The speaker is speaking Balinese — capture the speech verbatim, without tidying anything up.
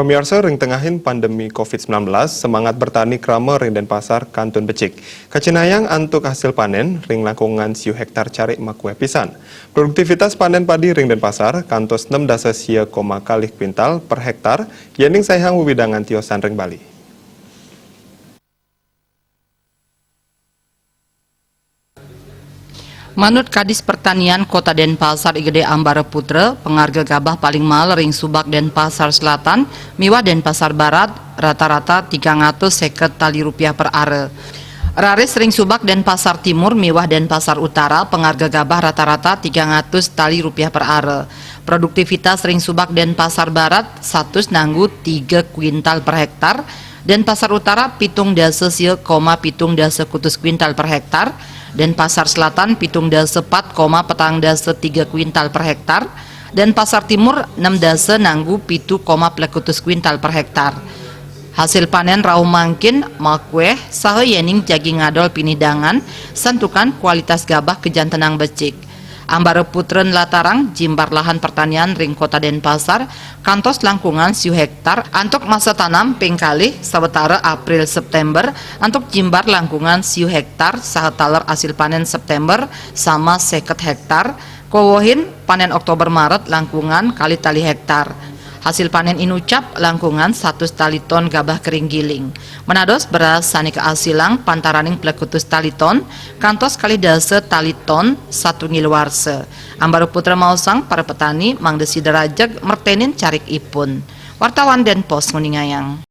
Pamiarsa, ring tengahin pandemi covid sembilan belas, semangat bertani krama ring Denpasar kantun becik. Kacinayang antuk hasil panen ring langkungan siu hektar carik makueh pisan. Produktivitas panen padi ring Denpasar kantos enam dasa sia koma kalih kuintal per hektar, yening saihang wewidangan tiosan ring Bali. Manut Kadis Pertanian Kota Denpasar I Gede Ambara Putra, pangarga gabah paling mahal ring Subak Denpasar Selatan miwah Denpasar Barat rata-rata tigang atus seket tali rupiah per ara. Raris ring Subak Denpasar Timur miwah Denpasar Utara, pangarga gabah rata-rata tigang atus tali rupiah per ara. Produktivitas ring Subak Denpasar Barat satus nanggu tiga kuintal per hektar, Denpasar Utara pitung dasa sia koma pitung dasa kutus kuintal per hektar, Denpasar Selatan pitung dasa pat koma petang dasa tiga kuintal per hektar, Denpasar Timur enam dasa nanggu pitu koma plekutus kuintal per hektar. Hasil panen rauh mangkin makueh saha yening jagi ngadol pinih dangan, santukan kualitas gabah kajantenang becik. Ambara Putra nlatarang jimbar lahan pertanian ring Kota Denpasar kantos langkungan siu hektar antuk masa tanam ping kalih sawatara April September antuk jimbar langkungan siu hektar saha taler asil panen September sama seket hektar, kawewehin panen Oktober Maret langkungan kalih tali hektar. Hasil panen inucap langkungan satus tali ton gabah kering giling. Manados beras sane kaasilang pantaraning plekutus tali ton kantos kalih dasa tali ton satunggil warsa. Ambara Putra maosang para petani mangda sida rajeg mertenin carik ipun. Wartawan Denpos nguningayang.